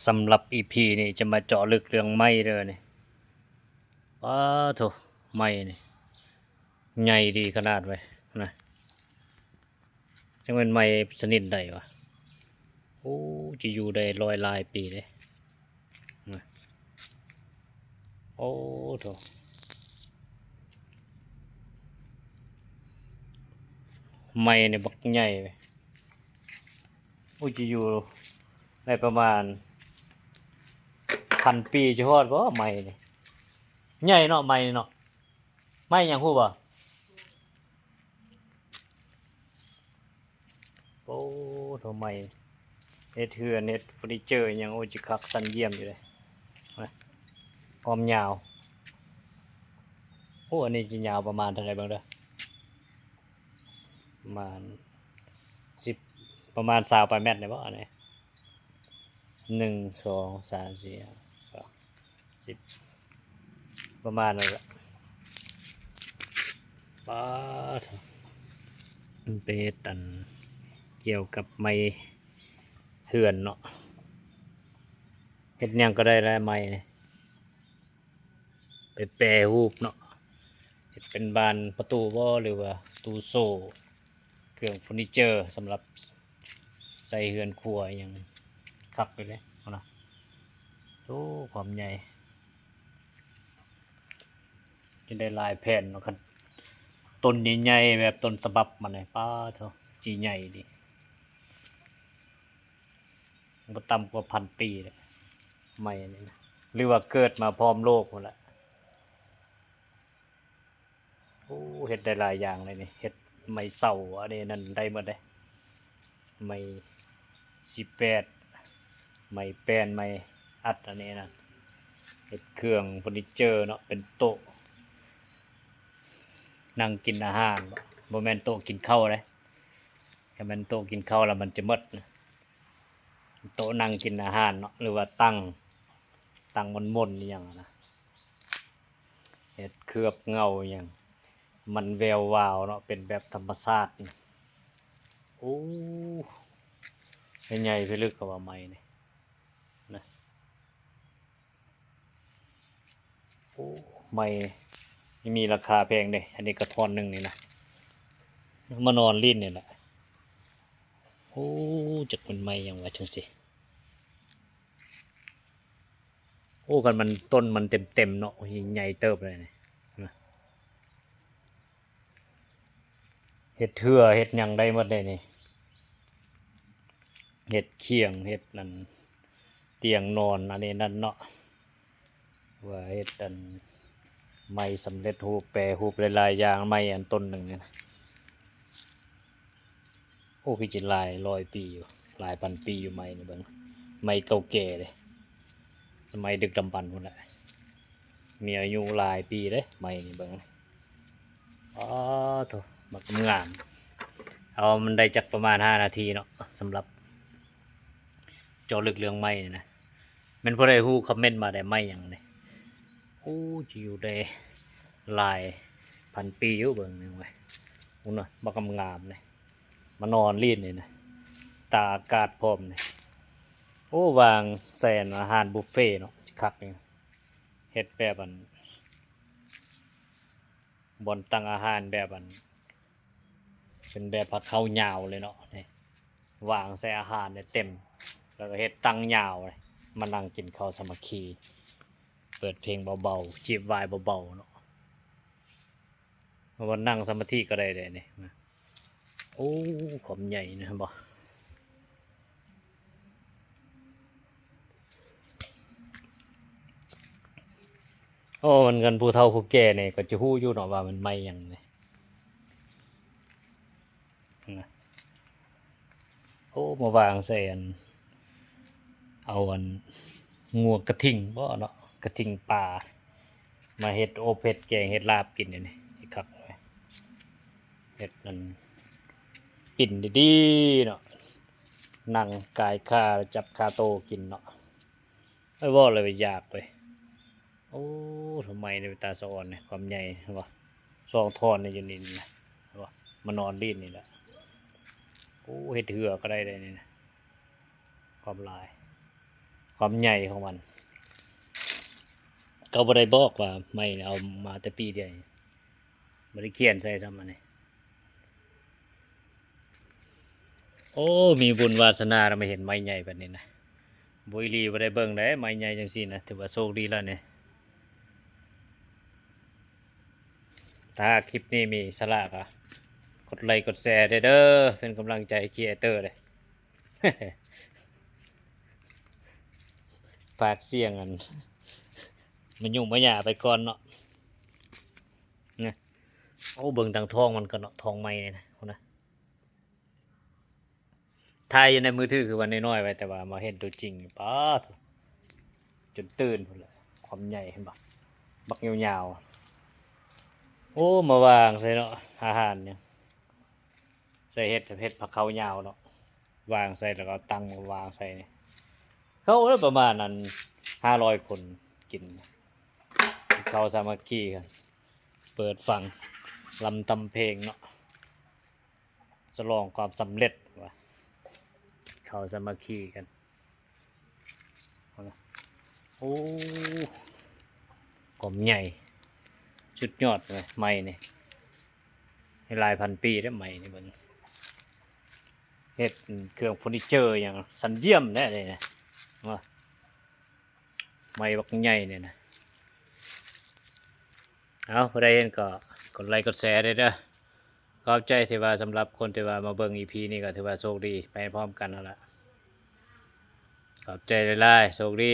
ສຳລັບອີພີນີ້ຈະມາເຈາະເລິກເລື່ອງໄມ້ເດີນີ້. ປາໂທ້ ໄມ້ນີ້ໃຫຍ່ດີຂະໜາດເວີຍນະ. ຈັກແມ່ນໄມ້ຊະນິດໃດວະ. ໂອ້ ຈະຢູ່ໄດ້ຮ້ອຍຫຼາຍປີເດ້. ໂອ້ໂທ້ ໄມ້ນີ້ບັກໃຫຍ່ເວີຍ. ໂອ້ ຈະຢູ່ໄດ້ປະມານພັນປີ ຈະຮອດບໍ່ໄມ້ນີ້. ໃຫຍ່ເນາະ ໄມ້ນີ້ເນາະ. ໄມ້ຫຍັງຮູ້ບໍ່? ໂອ້ ໂທ້ ໄມ້ເຮັດເຮືອນ ເຮັດເຟີນີເຈີຫຍັງ ໂອ້ ຈະຄັກສັນຢ້ຽມຢູ່ເດ້. ຄວາມຍາວ ໂອ້ ອັນນີ້ຈະຍາວປະມານເທົ່າໃດເບິ່ງເດີ. ປະມານສິບ ປະມານຊາວປາຍແມັດນີ້ບໍ່ ອັນນີ້. ໜຶ່ງ ສອງ ສາມ ສີ່ ຫ້າ ຫົກ ເຈັດ ແປດ ເກົ້າ ສິບ ປະມານນັ້ນແຫຼະ. ປາໂທ້ ມັນໄປເຮັດອັນກ່ຽວກັບໄມ້ເຮືອນເນາະ. ເຮັດຫຍັງກໍໄດ້ແຫຼະໄມ້ນີ້. ໄປແປຮູບເນາະ ເຮັດເປັນບານປະຕູບໍ ຫຼືວ່າຕູ້ໂສ້ ເຄື່ອງເຟີນີເຈີ ສຳລັບໃສ່ເຮືອນຄົວອີ່ຫຍັງ ຄັກຢູ່ເດ້. ເອົານະ ໂອ້ ຄວາມໃຫຍ່ ຈະໄດ້ຫຼາຍແຜ່ນເນາະ. ຄັນຕົ້ນໃຫຍ່ໆ ແບບຕົ້ນສະບັບມັນນີ້ ປາໂທ້ ຈີໃຫຍ່ດີ. ບໍ່ຕ່ຳກວ່າພັນປີແຫຼະ ໄມ້ອັນນີ້ນະ ຫຼືວ່າເກີດມາພ້ອມໂລກພຸ້ນແຫຼະ. ໂອ້ ເຮັດໄດ້ຫຼາຍຢ່າງເລີຍນີ້ ເຮັດໄມ້ເສົາ ອັນນີ້ນັ້ນໄດ້ໝົດເດ້. ໄມ້ຊິບແປດ ໄມ້ແປ້ນ ໄມ້ອັດ ອັນນີ້ນັ້ນ ເຮັດເຄື່ອງເຟີນີເຈີເນາະ ເປັນໂຕະນັ່ງກິນອາຫານ. ບໍ່ແມ່ນໂຕະກິນເຂົ້າເດ້. ຄັນແມ່ນໂຕະກິນເຂົ້າລະມັນຈະໝົດນະ. ໂຕະນັ່ງກິນອາຫານເນາະ ຫຼືວ່າຕັ່ງ ຕັ່ງໝົນໆ ອີ່ຫຍັງນະ. ເຮັດເຄືອບເງົາອີ່ຫຍັງ ມັນແວວວາວເນາະ ເປັນແບບທຳມະຊາດນະ. ໂອ້ ໃຫຍ່ພິລຶກກະວ່າໄມ້ນີ້ນະ. ໂອ້ ໄມ້ນີ້ມີລາຄາແພງເດ້. ອັນນີ້ກະທ່ອນໜຶ່ງນີ້ນະ ມານອນຫຼິ້ນນີ້ແຫຼະ. ໂອ້ ຈັກແມ່ນໄມ້ຫຍັງວະຈັ່ງຊີ້. ໂອ້ ຄັນມັນ ຕົ້ນມັນເຕັມໆ ເນາະ ໂອ້ຍ ໃຫຍ່ເຕີບເລີຍນີ້. ເຮັດເຮືອເຮັດຫຍັງໄດ້ໝົດເດ້ນີ້ ເຮັດຂຽງ ເຮັດອັນຕຽງນອນ ອັນນີ້ນັ້ນເນາະ ວ່າເຮັດອັນໄມ້ສຳເລັດຮູບ ແປຮູບຫຼາຍໆຢ່າງ ໄມ້ອັນຕົ້ນໜຶ່ງນີ້ນະ. ໂອ້ ຄືຈະຫຼາຍຮ້ອຍປີຢູ່ ຫຼາຍພັນປີຢູ່ ໄມ້ນີ້ເບິ່ງ ໄມ້ເກົ່າແກ່ເດ້ ສະໄໝດຶກດຳບັນພຸ້ນແຫຼະ. ມີອາຍຸຫຼາຍປີເດ້ໄມ້ນີ້ເບິ່ງ. ອໍໂທ້ ບັກງາມ. ເອົາ ມັນໄດ້ຈັກປະມານຫ້ານາທີເນາະ ສຳລັບເຈາະເລິກເລື່ອງໄມ້ນີ້ນະ. ແມ່ນຜູ້ໃດຮູ້ຄອມເມັນມາແດ່ ໄມ້ຫຍັງນີ້. ໂອ້ ຈະຢູ່ໄດ້ຫຼາຍພັນປີຢູ່ ເບິ່ງນີ້ເວີຍ. ພຸ້ນນະ ບັກງາມໆນີ້ ມານອນຫຼິ້ນນີ້ນະ ຕາກອາກາດພ້ອມນີ້. ໂອ້ ວາງໃສ່ອາຫານບຸບເຟເນາະ ຄັກນີ້. ເຮັດແບບອັນ ບ່ອນຕັ້ງອາຫານແບບອັນ ເປັນແບບພາເຂົ້າຍາວເລີຍເນາະ ນີ້ ວາງໃສ່ອາຫານໄດ້ເຕັມ ແລ້ວກະເຮັດຕັ່ງຍາວ ມານັ່ງກິນເຂົ້າສາມັກຄີ ເປີດເພງເບົາໆ ຈິບວາຍເບົາໆເນາະ. ເຮົາວ່ານັ່ງສະມາທິກະໄດ້ເດ້ນີ້. ໂອ້ ຄວາມໃຫຍ່ນະ ເຫັນບໍ່. ໂອ້ ມັນກັນ ຜູ້ເຖົ້າຜູ້ແກ່ນີ້ກະຈະຮູ້ຢູ່ເນາະວ່າມັນໄມ້ຫຍັງນີ້. ໂອ້ ມາວາງໃສ່ອັນ ເອົາອັນ ງົວກະທິ່ງບໍເນາະ ກະທິ່ງປ່າ ມາເຮັດອົບເຮັດແກງເຮັດລາບກິນນີ້ ຊິຄັກ. ເຮັດອັນ ປິ່ນດີໆເນາະ ນັ່ງກາຍຄາ ຈັບຄາໂຕກິນເນາະ. ເອີ ເວົ້າແລ້ວຢາກເວີຍ. ໂອ້ ໂທ້ ໄມ້ນີ້ເປັນຕາສະອອນ ຄວາມໃຫຍ່ ເຫັນບໍ່ ສອງທ່ອນນີ້ຢູ່ນີ້ນະ ເຫັນບໍ່ ມານອນຫຼິ້ນນີ້ແຫຼະ. ໂອ້ ເຮັດເຮືອກະໄດ້ເດ້ນີ້ນະ ຄວາມຫຼາຍ. ຄວາມໃຫຍ່ຂອງມັນ ເຂົາບໍ່ໄດ້ບອກວ່າໄມ້ເອົາມາແຕ່ປີດຽວນີ້ ບໍ່ໄດ້ຂຽນໃສ່ຊ້ຳອັນນີ້. ໂອ້ ມີບຸນວາສະໜາລະມາເຫັນໄມ້ໃຫຍ່ປານນີ້ນະ. ບໍ່ອີ່ຫຼີບໍ່ໄດ້ເບິ່ງເດ້ ໄມ້ໃຫຍ່ຈັ່ງຊີ້ນະ ຖືວ່າໂຊກດີແລ້ວນີ້. ຖ້າຄລິບນີ້ມີສາລະກໍກົດໄລກົດແຊແດ່ເດີ ເປັນກຳລັງໃຈຄຣີເອເຕີເດ້. ປາກສຽງອັນ ມາຫຍຸ້ງມາຫຍ້າໄປກ່ອນເນາະ. ນະ ໂອ້ ເບິ່ງທາງທ້ອງມັນກ່ອນເນາະ ທ້ອງໄມ້ນີ້ນະ ພຸ້ນນະ. ຖ່າຍຢູ່ໃນມືຖືຄືວ່ານ້ອຍໆໄວ້ ແຕ່ວ່າມາເຫັນຕົວຈິງ ປາດໂທ້ ຈົນຕື່ນພຸ້ນແຫຼະ ຄວາມໃຫຍ່ ເຫັນບໍ່ ບັກຍາວໆ. ໂອ້ ມາວາງໃສ່ເນາະ ອາຫານຫຍັງ ໃສ່ເຫັດ ເຫັດພາເຂົ້າຍາວເນາະ ວາງໃສ່ ແລ້ວກໍເອົາຕັ່ງມາວາງໃສ່ນີ້ ເຂົ້າປະມານອັນ ຫ້າຮ້ອຍຄົນກິນ ເຂົ້າສາມັກຄີກັນ ເປີດຟັງລຳທຳເພງເນາະ ສະຫຼອງຄວາມສຳເລັດວ່າ ເຂົ້າສາມັກຄີກັນ. ໂອ້ ຄວາມໃຫຍ່ສຸດຍອດເລີຍ ໄມ້ນີ້ ໃຫ້ຫຼາຍພັນປີເດ້ ໄມ້ນີ້ເບິ່ງ ເຮັດເຄື່ອງເຟີນີເຈີຫຍັງ ສັນຢ້ຽມແທ້ເດ້ນະ ວ່າ ໄມ້ບັກໃຫຍ່ນີ້ນະ. ເອົາ ຜູ້ໃດເຫັນກໍກົດໄລກົດແຊແດ່ເດີ. ຂອບໃຈທີ່ວ່າ ສຳລັບຄົນທີ່ວ່າມາເບິ່ງອີພີນີ້ກໍຖືວ່າໂຊກດີໄປພ້ອມກັນຫັ້ນລະ. ຂອບໃຈຫຼາຍໆ ໂຊກດີ.